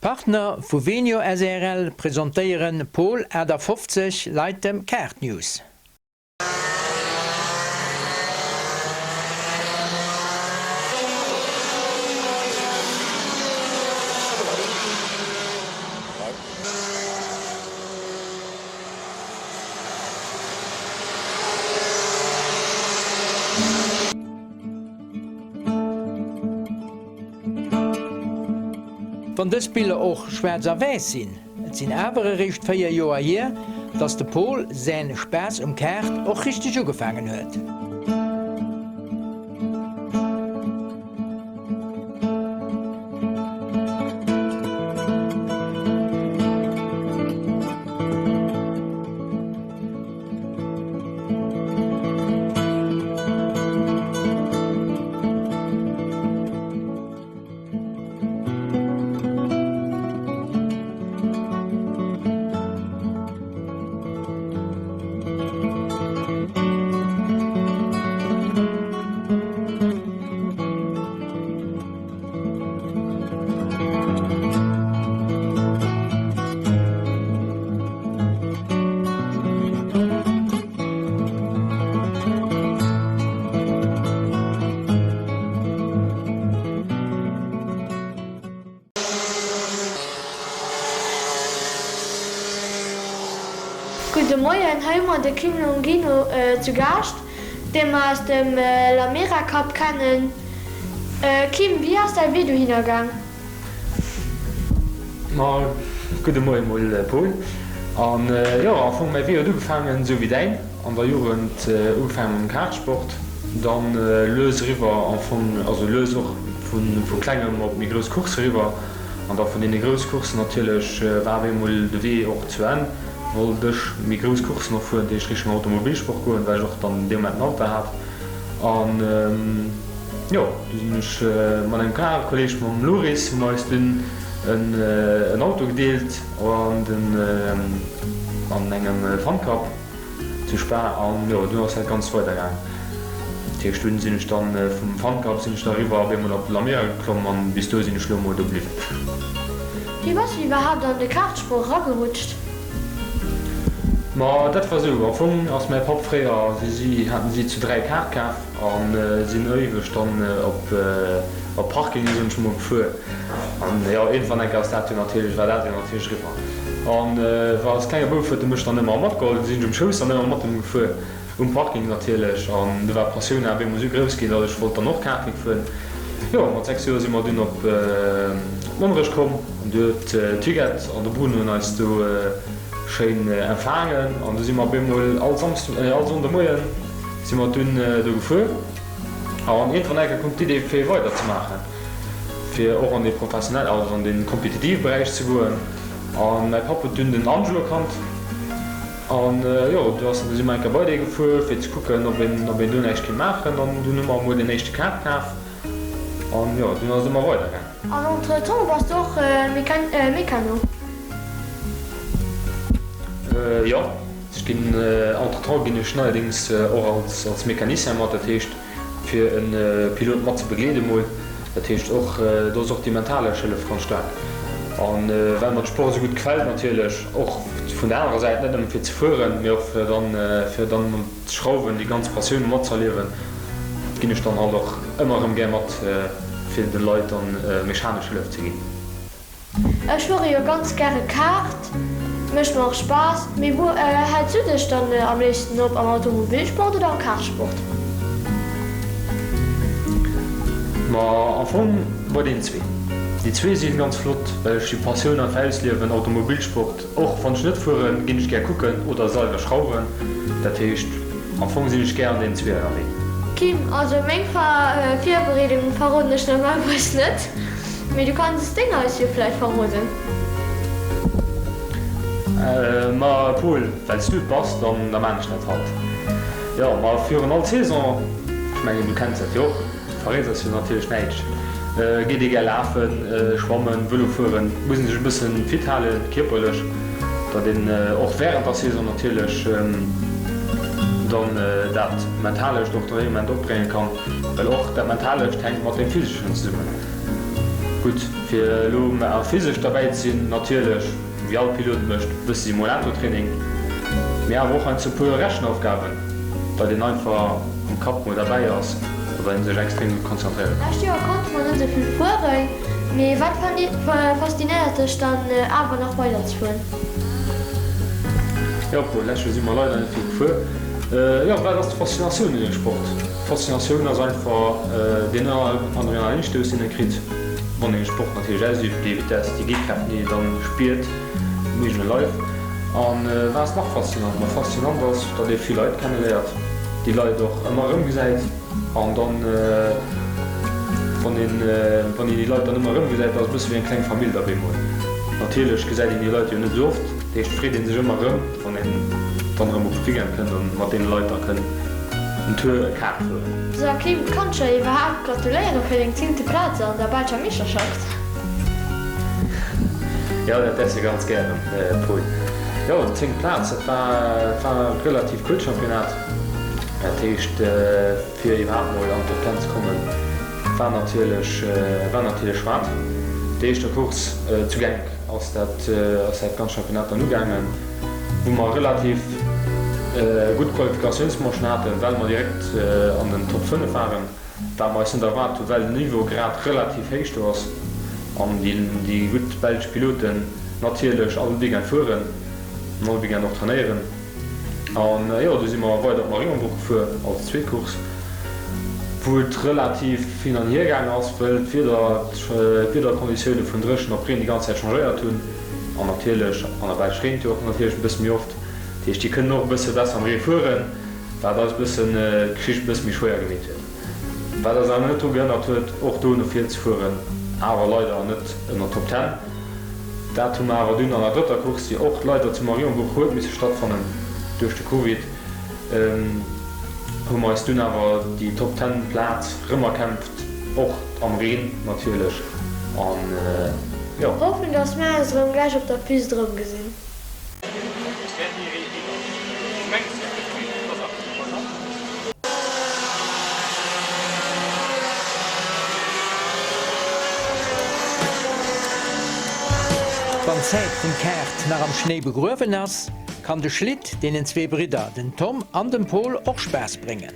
D'Partner vu Venio srl presentéieren Pol 58 Leit dem Kaart News. Wann dës Biller och schwaarz a wäiss sinn, et sinn awer eréischt 4 Joer hier, dass de Pol säin Spaass um Kaart och richteg ugefaangen huet. Gudde Moien, hei hu mer de Kim Longino zu Gaascht, dee mer aus dem Lamera Cup kennen. Kim, wéi ass däi Wee dohinner gaang? Ma gudde Moie mol Paul. An jo, am Fong mäi Wee huet ugefaangen esou wéi däin, an der Jugend ugefaangen mam Kartsport, dann lues eriwwer am Fong, also lues och vu klengem op méi grouss Coursse eriwwer an da vun deene grouss Courssen natierlech war op eemol de Wee och zu Enn, wollt ech méi grouss Courssen och fueren, dat heescht Richtung Automobilsport goen, well ech och dann dee Moment den Alter hat an. Jo, du sinn ech mat engem anere Kolleg, mam Loris, hu mer eis dunn en Auto gedeelt an den an engem Funcup zu Spa an jo, dunn ass dat Ganzt weider gaang. Dat heescht dunn sinn ech dann vum Funcup sinn ech da eriwwer op eemol op Lamera geklomm an bis do sinn ech lo mol do bliwwen. Wéi bass du iwwerhaapt an de Kartsport eragerutscht? Ma dat war sou, am Fong ass mäi Papp fréier, si si haten si zu 3 Kart kaf, An sinn éiweg dann op Parkingen, soen ech mol, gefuer. An jo, iergendwann eng Kéier ass dat jo natierlech, war dat jo natierlech eriwwer. An war als klenge Bouf huet e mech dann ëmmer matgeholl, du sinn ech um Schouss dann ëmmer mat em gefuer, um Parking natierlech. An du war d'Passioun awer eemol esou grouss ginn, datt ech wollt dann och Karting fueren. Jo, mat 6 Joer si mer dunn op Monnerech komm an du huet d'Huguette an de Bruno hunn eis do schéin empfaangen an du si mer op eemol all Samsden, all Sonndemoien, Si mer dunn do gefuer an iergendwann eng Kéier koum d'Idee fir weider ze maachen, fir och an dee professionell, also an dee kompetitive Beräich ze goen. A mäi Papp huet dunn den Angelo kannt an jo, du ass, du si mer eng Kéier bei dee gefuer fir ze kucken ob een, ob een do näischt kéint maachen an dunn hu mer emol deen éischte Kart kaf an jo, dunn ass et ëmmer weider gaang. An entretemps bass de och Mekano? Jo. Ech ginn, entretemps ginn ech neierdings och als als Mécanicien mat, dat heescht fir e Pilot mat ze begleede mol, dat heescht och do ass och déi mentalesch Hëllef ganz staark. An well mer de Sport esou gutt gefält natierlech och vun der anerer Säit, net nëmme fir ze fueren, mee och fir dann fir dann d'Schrauwen, déi ganz Passioun matzerliewen, ginn ech dann halt och ëmmer erëm gär mat fir de Leit dann mechanesch Hëllef ze ginn. Ech fuere jo ganz gäre Kart, mécht mer och Spaass. Mee wou häls du dech dann am léifsten op, am Automobilsport oder am Kartsport? Ma am Fong bei deenen zwee. Déi zwee si ganz flott, well ech déi Passioun einfach ausliewen, Automobilsport. Och wann ech net fueren, ginn ech gär kucken oder selwer schrauwen. Dat heescht, am Fong sinn ech gär an deenen zwee ënnerwee. Kim, Also meng Virbereedung verroden ech normalerweis net. Mee du kanns es deng eis jo vläit verroden. Ma Paul, well s du et bass, dann da maan ech dat halt. Jo, ma virun all Saison, ech mengen du kenns dat jo och, du verréits eis jo natierlech näischt, geet ee gär lafen, schwammen, Vëlo fueren, muss een sech e bëssen fit halen, kierperlech, datt een och während der Saison natierlech dann dat Mentalescht och dee Moment opbrénge kann, well och dat Mentalescht hänkt mat deem Physeschen zesummen. Gutt, fir elo physesch derbäi ze sinn, natierlech, wéi all Pilot mécht, e bësse Simulatortraining, mee awer och heiansdo e puer Rechenaufgaben, datt een einfach am Kapp mol derbäi ass an datt ee sech extrem gutt konzentréiere kann. Lescht Joer konnte mer net esou vill fueren, mee wat faszinéiert dech dann awer nach weider ze fueren? Jo, Paul, lescht Joer si mer leider net vill gefuer. Jo, wat ass d'Faszinatioun un deem Sport? D'Faszinatioun ass einfach deen Adrenalinstouss, deen ee kritt, wann een de Sport natierlech ausübt, déi Vitess, déi G-Kräften, déi een dann spiert um eegene Leif. A wat ass nach faszinant? Ma faszinant ass, datt ee vill Leit kenneléiert, déi Leit och ëmmer erëm gesäit an dann, wann een, wann een déi Leit dann ëmmer erëm gesäit, dat ass e bësse wéi eng kleng Famill da bemol. Natierlech gesäit een déi Leit jo net esou oft, dat heescht, freet ee sech ëmmer erëm, wann een dann erëm op de Weekend kënnt an mat deene Leit da kënn en Tour Kart fueren. So Kim, kanns der iwwerhaapt gratuléieren fir deng zéngte Plaz an der belscher Meeschterschaft? Jo, dat däerfs de ganz gären, Paul. Jo, zéngt Plaz, dat war war e relativ kuerzt Championnat. Dat heescht, fir iwwerhaapt mol an d'Top Ten ze kommen, war natierlech war natierlech haart. Déi éischter Course zu Genk ass dat ass dat ganz Championnat dann ugaangen. wou mer relativ gutt Qualifikatiounsmanchen haten, well mer direkt an den Top 5 waren, wat mer eis net erwaart hunn, well den Niveau grad relativ héich do ass an déi gutt belsch Piloten natierlech all Weekend fueren an all Weekend och trainéieren. An jo, du si mer weider op Mariembourg gefuer als zweet Course, wou et relativ hin an hier gaang ass, well d'Wieder, d'Wiederkonditioune vun dréchen op Reen déi ganz Zäit changéiert hunn. An natierlech, an der Belsch reent jo och natierlech e bësse méi oft, dat heescht déi kënnen och e bësse besser am Ree fueren, wat eis e bëssen d'Geschicht e bësse méi schwéier gemeet huet. Wat eis awer net dru gehënnert huet, och do no vir ze fueren, awer leider net ënner d'Top Ten. Dat hu mer awer dunn an der drëtter Course, déi och leider zu Mariembourg huet misse stattfannen duerch de Covid, hu mer eis dunn awer déi Top Ten Plaz rëm erkämpft. Och am Reen natierlech an jo. Hoffen dass mär eis erëm gläich op der Pist erëm gesinn. Wann d'Zäit vum Kaart nach am Schnéi begruewen ass, kann de Schlitt deenen zwee Bridder, den Tom an dem Pol, och Spaass bréngen.